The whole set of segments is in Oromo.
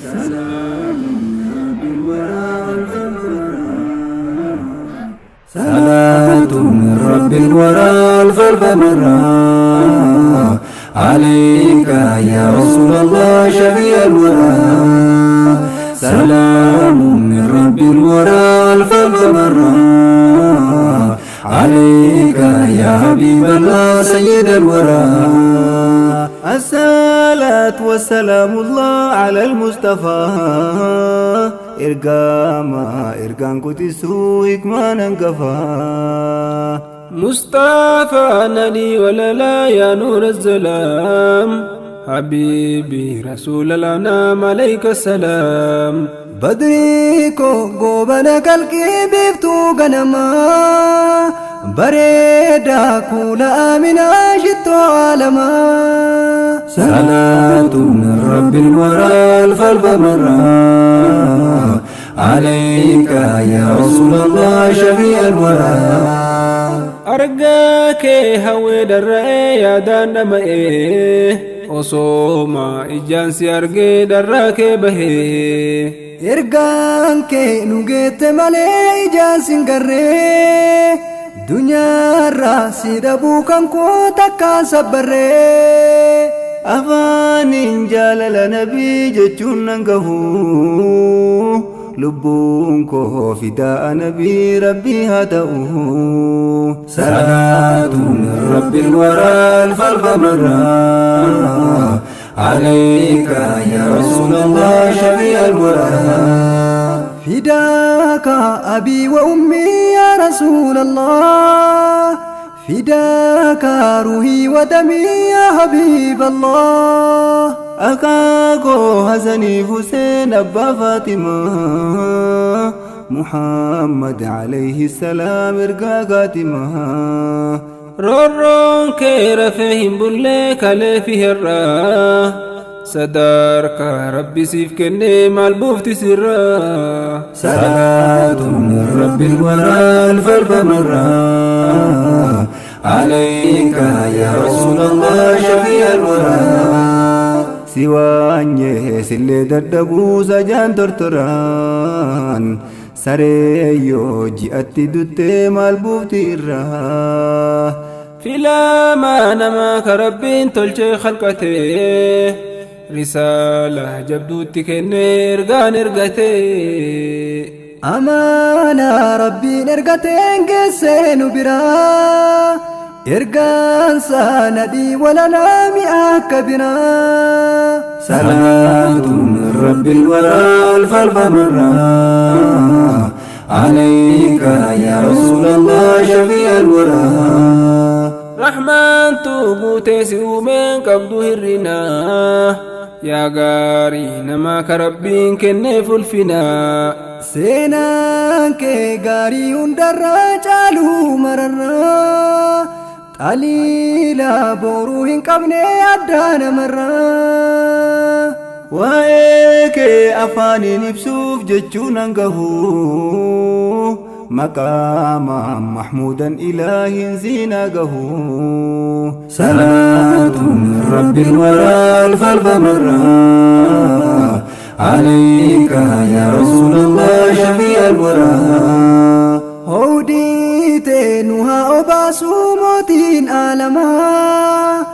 صلاة من رب الورى الف مرة عليك يا رسول الله شفيع الورى. سلام من رب الورى الف مرة عليك يا حبيب الله سيد الورى. الصلاة والسلام الله على المصطفى، ergama ergaan quxisuu hikmaan hangafa. مصطفى نبي ولا يا نور الظلام، حبيبي رسول الأنام عليك السلام. Badrii koo goobana kalqii biiftuu ganamaa, bareedaa kuula aminaa shittoo aalamaa. صلاة من رب الورى الف مرة عليك يا رسول الله شفيع الورى. Argaa kee hawwee dharra'ee yaadaan dhama'ee, osooma ijaan si argee dharraa kee bahee. Ergaan kee nu geette malee ijaan sin garree, dunyaarraa si dhabuu kan koo takkaan sabbarree. Afaaniin jaalala nabii jechuun nan gahu, lubbuun koo fidaa nabii rabbii haa ta'u. صلاة من رب الورى الف مرة عليك يا رسول الله شفيع الورى. فداك أبي وأمي يا رسول الله، فداك روحي ودمي يا حبيب الله. Akaakoo Hasaniif Huseen abbaa Faatimaa, Muhammad alayhi salaam ergaa kaatimaa. Roorroon kee rafee hin bullee kalee fi hir'aa, sadarkaa rabbi siif kennee maal buufti sirraa. صلاة من رب الورى الف مرة عليك يا رسول الله شفيع الورى. Si waanyee sillee dadhabuu sajaan tortoraan, sareeyyoo ji'atti duttee maal buufti irraa. Filamaa namaa ka rabbiin tolchee khalqatee, risaalaa jabduutti kennee ergaan ergatee. Amaanaa rabbiin ergateen geessee nu biraa, ergaan nadhii walalaa mi'a akka biraa. صلاة من رب الورى الف مرة عليك يا رسول الله شفيع الورى. Rahmaantu guutee si uumeen qabdu hir'inaa, yaa gaarii namaa ka rabbiin kennee fulfinaa. Seenaan kee gaarii hundarraa caaluu mararraa, xaliila booruu hin qabne addaa namarraa. Waa'ee kee afaaniin ibsuuf jechuun hangahu, maqaama mahmuudan ilaahin siinaa gahu. صلاة من رب الورى الف مرة عليك يا رسول الله شفيع الورى. Howdiitee nu haa obaasuu mootiin aalamaa,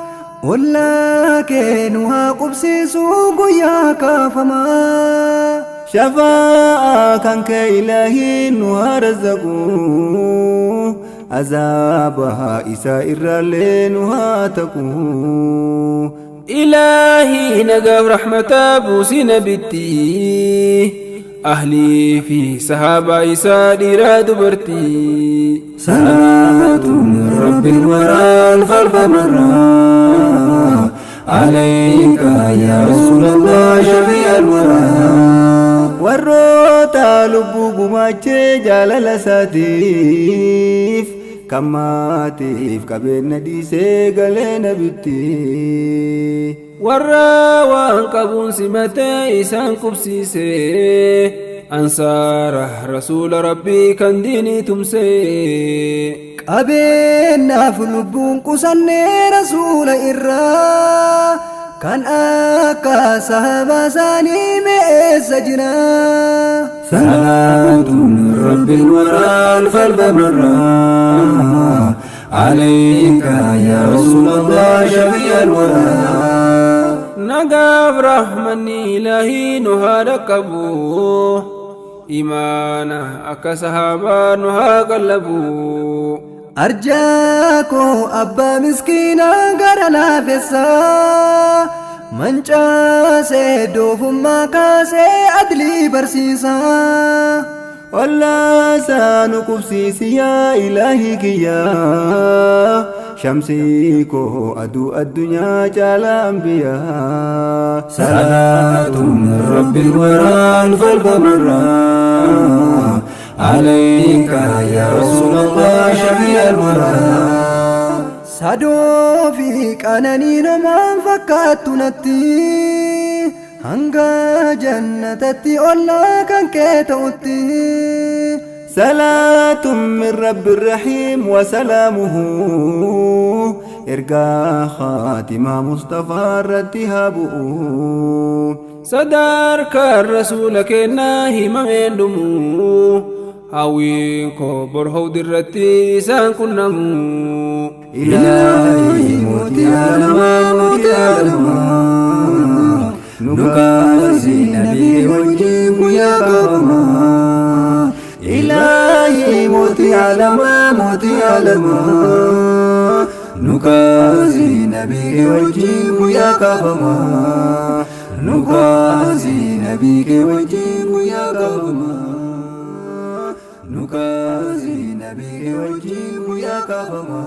ollaa kee nu haa qubsiisuu guyyaa kaafamaa. Shafaa'a kan kee ilaahiin nu haa razzaqu, azaaba isaa irraallee nu haa taqu. Ilaahii nagaaf rahmataa buusii nabitti, ahlii fi sahaabaa isaa dhiiraa dubartii. صلاة من رب الورى الف مرة عليك يا رسول الله شفيع الورى. Warroota lubbuu gumaachee jaalala isaatiif, kan maatiif qabeenya dhiisee galee nabitti. Warra waan qabuun simatee isaan qubsiise, ansaara rasuula rabbii kan diinii tumse. Qabeenyaaf lubbuun qusannee rasuula irraa, kan akka sahaabaa isaanii mee jira. صلاة من رب الورى الفلب مرة عليك يا رسول الله شفيع الورى. Nagaaf rahmanni Ilaahii nu haa dhaqqabu, imaana akka sahaabaa nu haa qallabu. Arjaa koo abbaa miskiinaa gara laafessaa, mancaasee doofummaa kaasee adlii barsiisaa. Wallaasaa nu qubsiisi yaa Ilaahii kiyyaa, shamsii koo aduu addunyaa caala ambiyaa. صلاة من رب الورى الفلب مرة عليك يا رسول الله شفيع الورى. Sadoo fi qananii namaan fakkaattu natti, hanga jannatatti ollaa kan kee ta'utti. صلاة من رب الرحيم وسلامه إرقى خاتمة مصطفى ردها بؤ. Sadarkaan rasuula kennaa himameen dhumu, hawwiin koo bor hawdi irratti isaan qunnamu. إلهي موتي عالما موتي عالما نكاسي نبي وجيب يا كرما. إلهي موتي عالما موتي عالما نكاسي نبي وجيب يا كرما. نكاسي نبي وجيب يا كرما. نكاسي نبي وجيب يا كرما.